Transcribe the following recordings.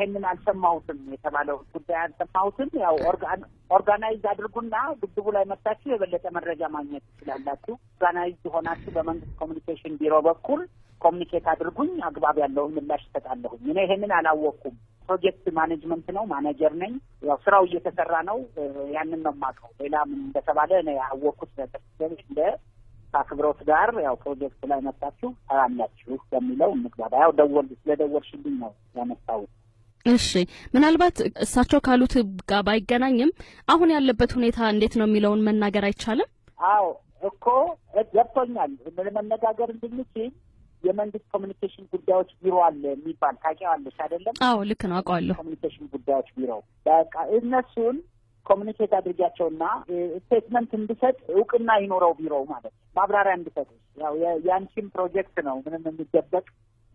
ይሄንን አልሰማሁትም፣ የተባለው ጉዳይ አልሰማሁትም። ያው organize አድርጉና ግድቡ ላይ መጥታችሁ የበለጠ መረጃ ማግኘት ትችላላችሁ። Organize ሆናችሁ በመንግስት ኮሚኒኬሽን ቢሮ በኩል communicate አድርጉኝ፣ አግባብ ያለውን ምላሽ እሰጣለሁኝ። እኔ ይሄንን አላወቅኩም። Project management ነው፣ ማኔጀር ነኝ። ያው ስራው እየተሰራ ነው፣ ያንን ነው የማውቀው። ሌላ ምን እንደተባለ እኔ ያወቅኩት ነገር ስለሌለ ከአክብሮት ጋር ያው ፕሮጀክቱ ላይ መጥታችሁ ታያላችሁ በሚለው እንግባባ። ያው ስለደወልሽልኝ ነው ያነሳሁት። እሺ፣ ምናልባት እሳቸው ካሉት ጋር ባይገናኝም አሁን ያለበት ሁኔታ እንዴት ነው የሚለውን መናገር አይቻልም? አዎ እኮ ገብቶኛል። ለመነጋገር እንድንችል የመንግስት ኮሚኒኬሽን ጉዳዮች ቢሮ አለ የሚባል ታውቂዋለሽ አይደለም? አዎ፣ ልክ ነው፣ አውቀዋለሁ። ኮሚኒኬሽን ጉዳዮች ቢሮ፣ በቃ እነሱን communicate አድርጊያቸውና statement እንድሰጥ እውቅና ይኖረው ቢሮው ማለት ነው። ማብራሪያ እንድሰጥ፣ ያው የአንቺም ፕሮጀክት ነው፣ ምንም የሚደበቅ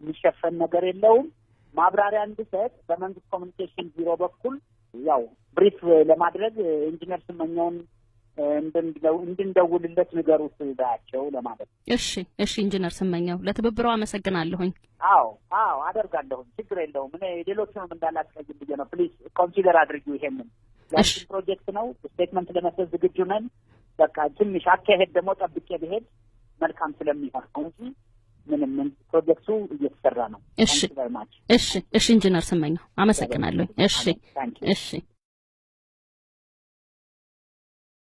የሚሸፈን ነገር የለውም። ማብራሪያ እንድሰጥ በመንግስት ኮሚኒኬሽን ቢሮ በኩል ያው brief ለማድረግ ኢንጂነር ስመኘውን እንድንደውልለት ንገሩት በያቸው ለማለት ነው። እሺ፣ ኢንጂነር ስመኘው፣ ለትብብሮ አመሰግናለሁኝ። አዎ፣ አደርጋለሁኝ። ችግር የለውም። እኔ ሌሎቹንም እንዳላስቀይም ብዬ ነው። Please consider አድርጊው ይሄንን። ያንቺን ፕሮጀክት ነው። Statement ለመስጠት ዝግጁ ነን። በቃ ትንሽ አካሄድ ደግሞ ጠብቄ ብሄድ መልካም ስለሚሆን ነው እንጂ ምንም ፕሮጀክቱ እየተሰራ ነው። እሺ እሺ እሺ፣ ኢንጂነር ስመኘው፣ አመሰግናለሁ። እሺ እሺ።